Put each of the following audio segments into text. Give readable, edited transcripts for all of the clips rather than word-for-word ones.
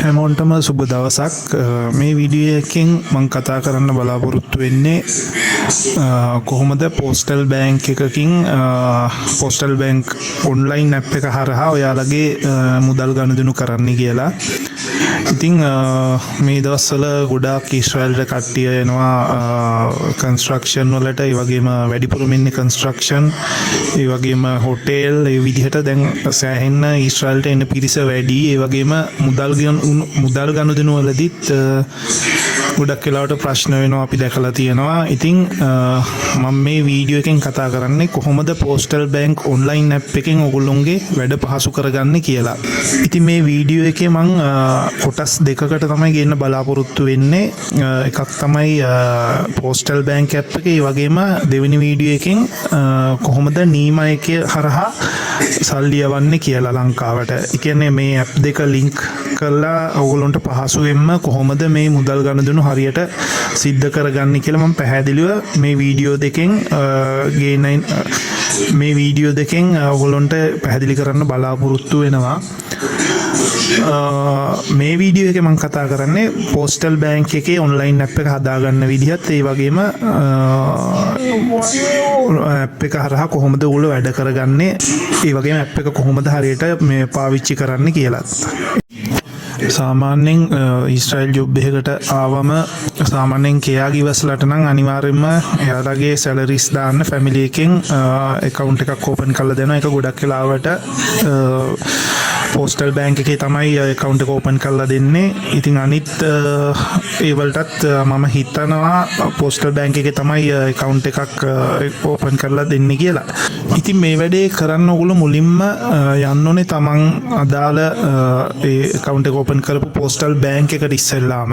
හැමෝටම සුබ දවසක්. මේ වීඩියෝ එකෙන් මම කතා කරන්න බලාපොරොත්තු වෙන්නේ කොහොමද පෝස්ටල් බැංක් එකකින් පෝස්ටල් බැංක් ඔන්ලයින් ඇප් එක හරහා ඔයාලගේ මුදල් ගනුදෙනු කරන්න කියලා. ඉතින් මේ දවස්වල ගොඩාක් ඊශ්‍රායල්ට කට්ටිය එනවා කන්ස්ට්‍රක්ෂන් වලට. ඒ වගේම වැඩිපුරම ඉන්නේ කන්ස්ට්‍රක්ෂන්, ඒ වගේම හොටෙල්. ඒ විදිහට දැන් සෑහෙන්න ඊශ්‍රායල්ට එන පිරිස වැඩි. ඒ වගේම මුදල් ගනුදෙනු වලදීත් ගොඩක් වෙලාවට ප්‍රශ්න වෙනවා අපි දැකලා තියෙනවා. ඉතින් මම මේ වීඩියෝ එකෙන් කතා කරන්නේ කොහොමද පෝස්ටල් බැංක් ඔන්ලයින් ඇප් එකෙන් ඔයගොල්ලොන්ගේ වැඩ පහසු කරගන්නේ කියලා. ඉතින් මේ වීඩියෝ එකේ මං කොටස් දෙකකට තමයි ගේන්න බලාපොරොත්තු වෙන්නේ. එකක් තමයි පෝස්ටල් බැංක් ඇප් එක. ඒ වගේම දෙවෙනි වීඩියෝ එකෙන් කොහොමද නීමා එකේ හරහා සල්ලි යවන්නේ කියලා ලංකාවට. ඒ කියන්නේ මේ ඇප් දෙක ලින්ක් කරලා ඔයගොල්ලන්ට පහසුවෙන්ම කොහොමද මේ මුදල් ගනුදෙනු හරියට සිද්ධ කරගන්නේ කියලා මම පැහැදිලිව මේ වීඩියෝ දෙකෙන් ඔයගොල්ලන්ට පැහැදිලි කරන්න බලාපොරොත්තු වෙනවා. මේ වීඩියෝ එකේ මම කතා කරන්නේ පෝස්ටල් බැංක් එකේ ඔන්ලයින් ඇප් එක හදාගන්න විදිහත්, ඒ වගේම ඇප් එක හරහා කොහොමද ඔයගොල්ලෝ වැඩ කරගන්නේ, ඒ වගේම ඇප් එක කොහොමද හරියට මේ පාවිච්චි කරන්නේ කියලත්. සාමාන්‍යයෙන් ඊශ්‍රායල් ජොබ් එකකට ආවම සාමාන්‍යයෙන් කෙයාගිවර්ස්ලට නම් අනිවාර්යයෙන්ම එයාලගේ සැලරිස් දාන්න ෆැමිලි එකෙන් ඇකවුන්ට් එකක් ඕපන් කරලා දෙනවා. ඒක ගොඩක් වෙලාවට පෝස්ටල් බැංක් එකේ තමයි ඇකවුන්ට් එක ඕපන් කරලා දෙන්නේ. ඉතින් අනිත් ඒ වලටත් මම හිතනවා පෝස්ටල් බැංක් එකේ තමයි ඇකවුන්ට් එකක් ඕපන් කරලා දෙන්නේ කියලා. ඉතින් මේ වැඩේ කරන්න ඔයගොල්ලෝ මුලින්ම යන්න ඕනේ තමන් අදාළ ඒ ඇකවුන්ට් එක ඕපන් කරපු පෝස්ටල් බැංක් එකට. ඉස්සෙල්ලාම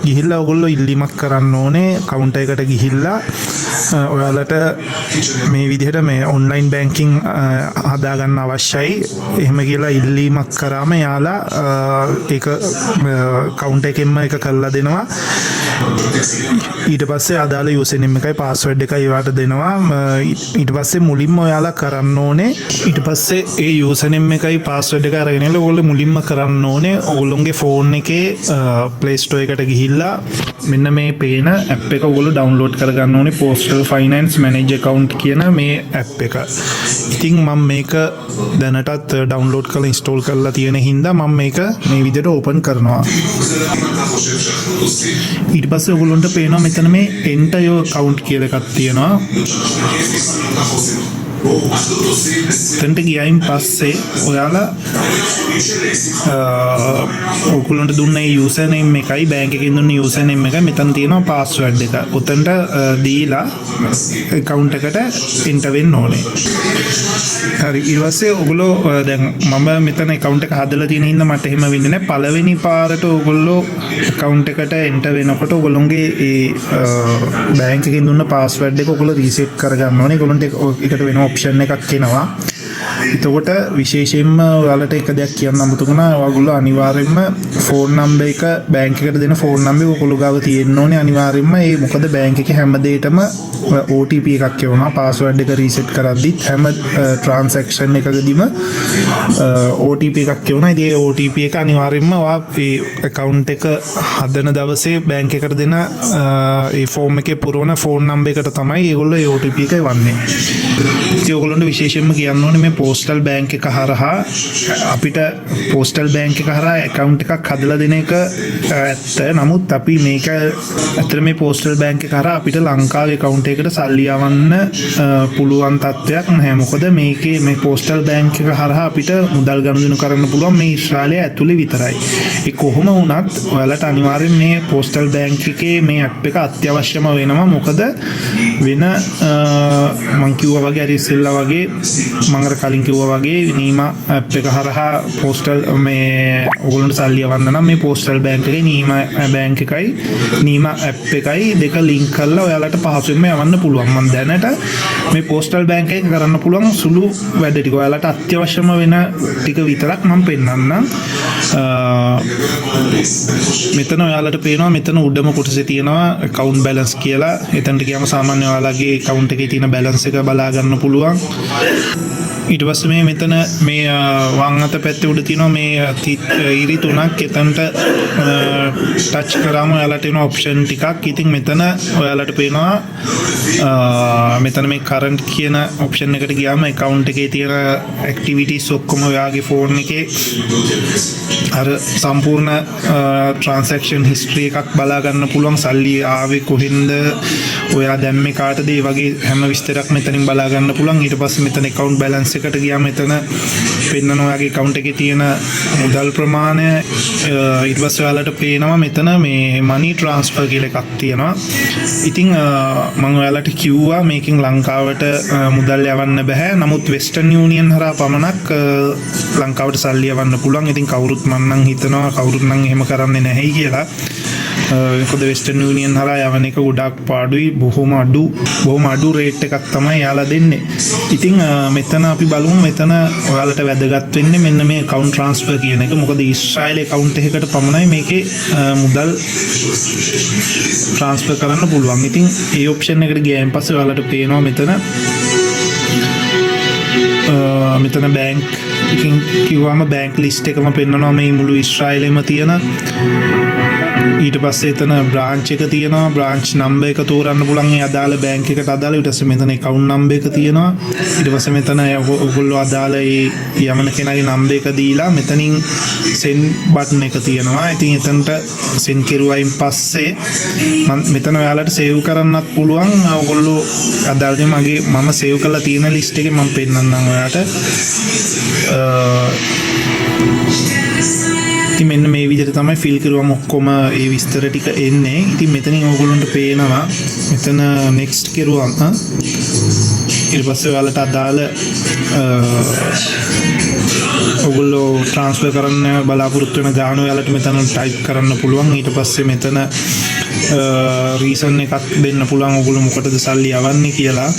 ගිහිල්ලා ඔයගොල්ලෝ ඉල්ලීමක් කරන්න ඕනේ කවුන්ටර් එකට ගිහිල්ලා ඔයාලට මේ විදිහට මේ ඔන්ලයින් බැංකින් හදාගන්න අවශ්‍යයි එහෙම කියලා ඉල්ලීමක් කරාම එයාලා ඒක කවුන්ටර් එකෙන්ම ඒක කරලා දෙනවා. ඊට පස්සේ අදාළ යූසර් නේම් එකයි පාස්වර්ඩ් එකයි ඒවට දෙනවා. ඊට පස්සේ මුලින්ම ඔයාලා කරන්න ඕනේ, ඊට පස්සේ ඒ යූසර් නේම් එකයි පාස්වර්ඩ් එක අරගෙන ඉල ඔයගොල්ලෝ මුලින්ම කරන්න ඕනේ ඔයගොල්ලොන්ගේ ෆෝන් එකේ Play Store එකට ගිහිල්ලා මෙන්න මේ පේන ඇප් එක ඔයගොල්ලෝ ඩවුන්ලෝඩ් කරගන්න ඕනේ, Postal Finance Manage Account කියන මේ ඇප් එක. ඉතින් මම මේක දැනටත් ඩවුන්ලෝඩ් කරලා ඉන්ස්ටෝල් කරලා තියෙන හින්දා මම මේක මේ විදිහට ඕපන් කරනවා. ඊට පස්සේ ඔයගොල්ලන්ට පේනවා මෙතන මේ "Enter your account" කියලා එකක් තියෙනවා. එතනට ගියයින් පස්සේ ඔයාලා ඔයගොල්ලන්ට දුන්න ඒ යූසර් නේම් එකයි බැංක් එකෙන් දුන්න යූසර් නේම් එකයි මෙතන තියෙනවා පාස්වර්ඩ් එක. ඔතනට දීලා ඇකවුන්ට් එකට එන්ටර් වෙන්න ඕනේ. හරි, ඊට පස්සේ ඔයගොල්ලෝ දැන් මම මෙතන ඇකවුන්ට් එක හදලා තියෙන හින්දා මට එහෙම වෙන්නේ නැහැ. පළවෙනි පාරට ඔයගොල්ලෝ ඇකවුන්ට් එකට එන්ටර් වෙනකොට ඔයගොල්ලොන්ගේ ඒ බැංක් එකෙන් දුන්න පාස්වර්ඩ් එක ඔයගොල්ලෝ රීසෙට් කරගන්න ඕනේ. ඔයගොල්ලන්ට ඒකට වෙන ඔප්ෂන් එකක් එනවා. එතකොට විශේෂයෙන්ම ඔයාලට එක දෙයක් කියන්න අමතක වුණා. ඔයගොල්ලෝ අනිවාර්යයෙන්ම ෆෝන් නම්බර් එක, බැංක් එකට දෙන ෆෝන් නම්බර් එක ඔයගොල්ලෝ ගාව තියෙන්න ඕනේ අනිවාර්යයෙන්ම. ඒ මොකද බැංක් එකේ හැම දෙයකටම OTP එකක් එවනවා. පාස්වර්ඩ් එක රීසෙට් කරද්දිත් හැම ට්‍රාන්සැක්ෂන් එකකදීම OTP එකක් එවනවා. ඉතින් ඒ OTP එක අනිවාර්යයෙන්ම ඔයා ඒ ඇකවුන්ට් එක හදන දවසේ බැංක් එකට දෙන ඒ ෆෝම් එකේ පුරවන ෆෝන් නම්බර් එකට තමයි ඒගොල්ලෝ ඒ OTP එක එවන්නේ. ඉතින් ඔයගොල්ලන්ට විශේෂයෙන්ම කියන්න ඕනේ, මේ පෝස්ටල් බැංක් එක හරහා අපිට පෝස්ටල් බැංක් එක හරහා ඇකවුන්ට් එකක් හදලා දෙන එක ඇත්ත. නමුත් අපි මේක ඇත්තට මේ පෝස්ටල් බැංක් එක හරහා අපිට ලංකාවේ ඇකවුන්ට් එකකට සල්ලි යවන්න පුළුවන් තත්ත්වයක් නැහැ. මොකද මේකේ මේ පෝස්ටල් බැංක් එක හරහා අපිට මුදල් ගනුදෙනු කරන්න පුළුවන් මේ ඊශ්‍රායලය ඇතුලේ විතරයි. ඒ කොහොම වුණත් ඔයාලට අනිවාර්යෙන් මේ පෝස්ටල් බැංක් එකේ මේ ඇප් එක අත්‍යවශ්‍යම වෙනවා. මොකද වෙන මං කිව්වා වගේ අර ඉස්සෙල්ලා වගේ, මං අර කලින් කිව්වා වගේ නීමා ඇප් එක හරහා පෝස්ටල් මේ ඔයගොල්ලන්ට සල්ලි යවන්න නම් මේ පෝස්ටල් බැංක් එකේ නීමා බැංක් එකයි නීමා ඇප් එකයි දෙක ලින්ක් කරලා ඔයාලට පහසුවෙන්ම යවන්න පුළුවන්. මං දැනට මේ පෝස්ටල් බැංක් එක කරන්න පුළුවන් සුළු වැඩ ටික, ඔයාලට අත්‍යවශ්‍යම වෙන ටික විතරක් මං පෙන්නන්නම්. මෙතන ඔයාලට පේනවා මෙතන උඩම කොටසේ තියෙනවා ඇකවුන්ට් බැලන්ස් කියලා. එතනට ගියාම සාමාන්‍ය ඔයාලගේ ඇකවුන්ට් එකේ තියෙන බැලන්ස් එක බලා ගන්න පුළුවන්. ඊට පස්සේ මේ මෙතන මේ වම් අත පැත්තේ උඩ තියෙනවා මේ ඉරි තුනක්. එතනට ටච් කරාම ඔයාලට එන ඔප්ෂන් ටිකක්. ඉතින් මෙතන ඔයාලට පේනවා මෙතන මේ කරන්ට් කියන ඔප්ෂන් එකට ගියාම ඇකවුන්ට් එකේ තියෙන ඇක්ටිවිටීස් ඔක්කොම, ඔයාගේ ෆෝන් එකේ අර සම්පූර්ණ ට්‍රාන්සැක්ෂන් හිස්ටරි එකක් බලා ගන්න පුළුවන්. සල්ලි ආවේ කොහෙන්ද, ඔයා දැම්මේ කාටද, ඒ වගේ හැම විස්තරයක් මෙතනින් බලා ගන්න පුළුවන්. ඊට පස්සේ මෙතන ඇකවුන්ට් බැලන්ස් එකට ගියාම මෙතන පෙන්නන ඔයාගේ ඇකවුන්ට් එකේ තියෙන මුදල් ප්‍රමාණය. ඊට පස්සේ ඔයාලට පේනවා මෙතන මේ මනි ට්‍රාන්ස්ෆර් කියලා එකක් තියෙනවා. ඉතින් මම ඔයාලට කිව්වා මේකෙන් ලංකාවට මුදල් යවන්න බෑ. නමුත් වෙස්ටර්න් යූනියන් හරහා පමණක් ලංකාවට සල්ලි යවන්න පුළුවන්. ඉතින් කවුරුත්, මං නම් හිතනවා කවුරුත් නම් එහෙම කරන්නේ නැහැයි කියලා. මොකද වෙස්ටර්න් යූනියන් හරහා යවන එක ගොඩාක් පාඩුයි. බොහොම අඩු රේට් එකක් තමයි එයාලා දෙන්නේ. ඉතින් මෙතන අපි බලමු. මෙතන ඔයාලට වැදගත් වෙන්නේ මෙන්න මේ ඇකවුන්ට් ට්‍රාන්ස්ෆර් කියන එක. මොකද ඊශ්‍රායල් ඇකවුන්ට් එකකට පමණයි මේකේ මුදල් ට්‍රාන්ස්ෆර් කරන්න පුළුවන්. ඉතින් ඒ ඔප්ෂන් එකට ගියායින් පස්සේ ඔයාලට පේනවා මෙතන මෙතන බැංක් එකකින් කිව්වම බැංක් ලිස්ට් එකම පෙන්නනවා මේ මුළු ඊශ්‍රායලෙම තියෙන. ඊට පස්සේ එතන බ්‍රාන්ච් එක තියෙනවා. බ්‍රාන්ච් නම්බර් එක තෝරන්න පුළුවන් ඒ අදාළ බැංක් එකට අදාළ. ඊට පස්සේ මෙතන ඇකවුන්ට් නම්බර් එක තියෙනවා. ඊට පස්සේ මෙතන ඔයගොල්ලෝ අදාළ ඒ යවන කෙනාගේ නම්බර් එක දීලා මෙතනින් සෙන්ඩ් බටන් එක තියෙනවා. ඉතින් එතනට සෙන්ඩ් කෙරුවයින් පස්සේ මම මෙතන ඔයාලට සේව් කරන්නත් පුළුවන් ඔයගොල්ලෝ අදාළ දේ. මගේ මම සේව් කරලා තියෙන ලිස්ට් එකේ මම පෙන්නන්නම් ඔයාලට. ඉතින් මෙන්න මේ විදිහට තමයි ෆිල් කරුවම ඔක්කොම ඒ විස්තර ටික එන්නේ. ඉතින් මෙතනින් ඔයගොල්ලන්ට පේනවා මෙතන නෙක්ස්ට් කෙරුවම ඊට පස්සේ ඔයාලට අදාළ ඔගොල්ලෝ ට්‍රාන්ස්ෆර් කරන්න බලාපොරොත්තු වෙන ගාන ඔයාලට මෙතන ටයිප් කරන්න පුළුවන්. ඊට පස්සේ මෙතන රීසන් එකක් දෙන්න පුළුවන් ඔගොල්ලෝ මොකටද සල්ලි යවන්නේ කියලා.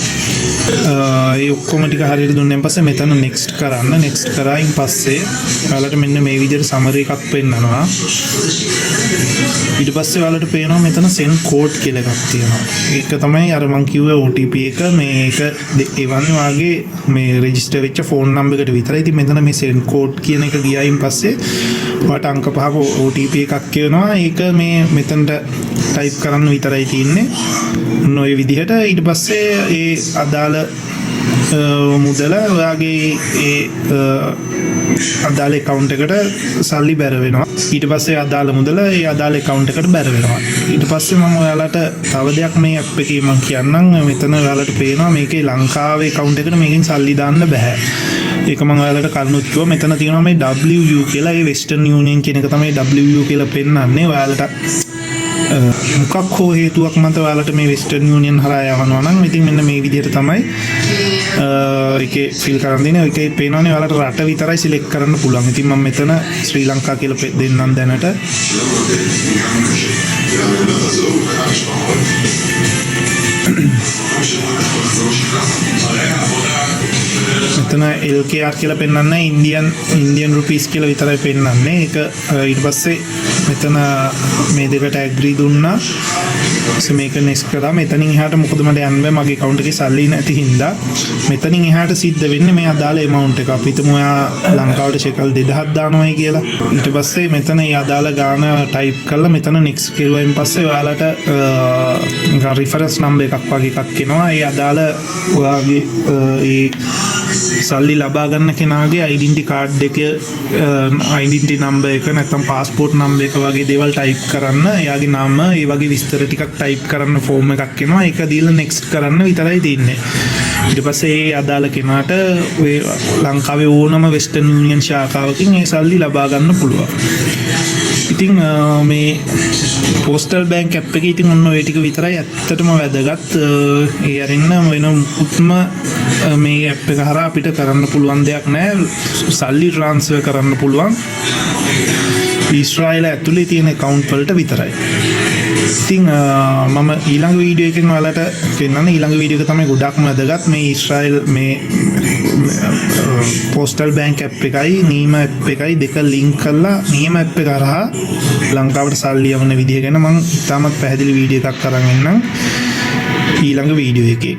ඒ ඔක්කොම ටික හරියට දුන්නෙන් පස්සේ මෙතන නෙක්ස්ට් කරන්න. නෙක්ස්ට් කරායින් පස්සේ ඔයාලට මෙන්න මේ විදිහට සමරි එකක් පෙන්නනවා. ඊට පස්සේ ඔයාලට පේනවා මෙතන සෙන්ඩ් කෝඩ් කියලා එකක් තියෙනවා. ඒක තමයි අර මං කිව්වේ OTP එක. මේක එවන්නේ ඔයාගේ මේ රෙජිස්ටර් වෙච්ච ෆෝන් නම්බර් එකට විතරයි. ඉතින් මෙතන මේ සෙන්ඩ් කෝඩ් කියන එක ගියායින් පස්සේ ඔයාට අංක පහක OTP එකක් එනවා. ඒක මේ මෙතනට ටයිප් කරන්න විතරයි තියෙන්නේ. ඔන්න ඔය විදිහට ඊට පස්සේ ඒ අදාළ මුදල ඔයාගේ ඒ අදාළ ඇකවුන්ට් එකට සල්ලි බැර වෙනවා. ඊට පස්සේ අදාළ මුදල ඒ අදාළ ඇකවුන්ට් එකට බැර වෙනවා. ඊට පස්සේ මම ඔයාලට තව දෙයක් මේ ඇප් එකේ මම කියන්නම්. මෙතන ඔයාලට පේනවා මේකේ ලංකාවේ ඇකවුන්ට් එකට මේකෙන් සල්ලි දාන්න බෑ. ඒක මම ඔයාලට කලිනුත් කිව්වා. මෙතන තියෙනවා මේ WU කියලා. ඒ වෙස්ටර්න් යූනියන් කියන එක තමයි WU කියලා පෙන්නන්නේ. ඔයාලට මොකක් හෝ හේතුවක් මත ඔයාලට මේ වෙස්ටර්න් යූනියන් හරහා යවනවා නම් ඉතින් මෙන්න මේ විදිහට තමයි ඒකේ ෆිල් කරන් දෙන්නේ. ඒකේ පේනවනේ ඔයාලට රට විතරයි සිලෙක්ට් කරන්න පුළුවන්. ඉතින් මම මෙතන ශ්‍රී ලංකා කියලා දෙන්නම් දැනට. මෙතන LKR කියලා පෙන්වන්නේ ඉන්දියන් ඉන්දියන් රුපීස් කියලා විතරයි පෙන්වන්නේ. ඒක ඊට පස්සේ මෙතන මේ දෙකට ඇග්‍රී දුන්නා. ඊපස්සේ මේක නෙක්ස්ට් කරා. මෙතනින් එහාට මොකද මට යන්න බෑ මගේ ඇකවුන්ට් එකේ සල්ලි නැති හින්දා. මෙතනින් එහාට සිද්ධ වෙන්නේ මේ අදාළ ඇමවුන්ට් එක. අපි හිතමු ඔයා ලංකාවට ෂෙකල් 2000ක් දානවායි කියලා. ඊට පස්සේ මෙතන ඒ අදාළ ගාන ටයිප් කරලා මෙතන නෙක්ස්ට් කෙරුවයින් පස්සේ ඔයාලට නිකන් රිෆරන්ස් නම්බර් එකක් වගේ එකක් එනවා. ඒ අදාළ ඔයාගේ ඒ සල්ලි ලබා ගන්න කෙනාගේ අයිඩෙන්ටි කාඩ් එක, අයිඩෙන්ටි නම්බර් එක නැත්නම් පාස්පෝර්ට් නම්බර් එක වගේ දේවල් ටයිප් කරන්න, එයාගේ නම, ඒ වගේ විස්තර ටිකක් ටයිප් කරන්න ෆෝම් එකක් එනවා. ඒක දීලා නෙක්ස්ට් කරන්න විතරයි තියෙන්නේ. ඊට පස්සේ ඒ අදාළ කෙනාට ඔය ලංකාවේ ඕනම වෙස්ටර්න් යූනියන් ශාඛාවකින් ඒ සල්ලි ලබා ගන්න පුළුවන්. ඉතින් මේ පෝස්ටල් බැංක් ඇප් එකේ ඉතින් ඔන්න ඔය ටික විතරයි ඇත්තටම වැදගත්. ඒ අරින්න වෙන මුකුත්ම මේ ඇප් එක හරහා අපිට කරන්න පුළුවන් දෙයක් නෑ. සල්ලි ට්‍රාන්ස්ෆර් කරන්න පුළුවන් ඊශ්‍රායල ඇතුලේ තියෙන ඇකවුන්ට් වලට විතරයි. ඉතින් මම ඊළඟ වීඩියෝ එකෙන් ඔයාලට පෙන්නන්න. ඊළඟ වීඩියෝ එක තමයි ගොඩක්ම වැදගත්. මේ ඊශ්‍රායල් මේ පෝස්ටල් බැංක් ඇප් එකයි නීම ඇප් එකයි දෙක ලින්ක් කරලා නීම ඇප් එක හරහා ලංකාවට සල්ලි යවන විදිය ගැන මං ඉතාමත් පැහැදිලි වීඩියෝ එකක් අරන් එන්නම් ඊළඟ වීඩියෝ එකේ.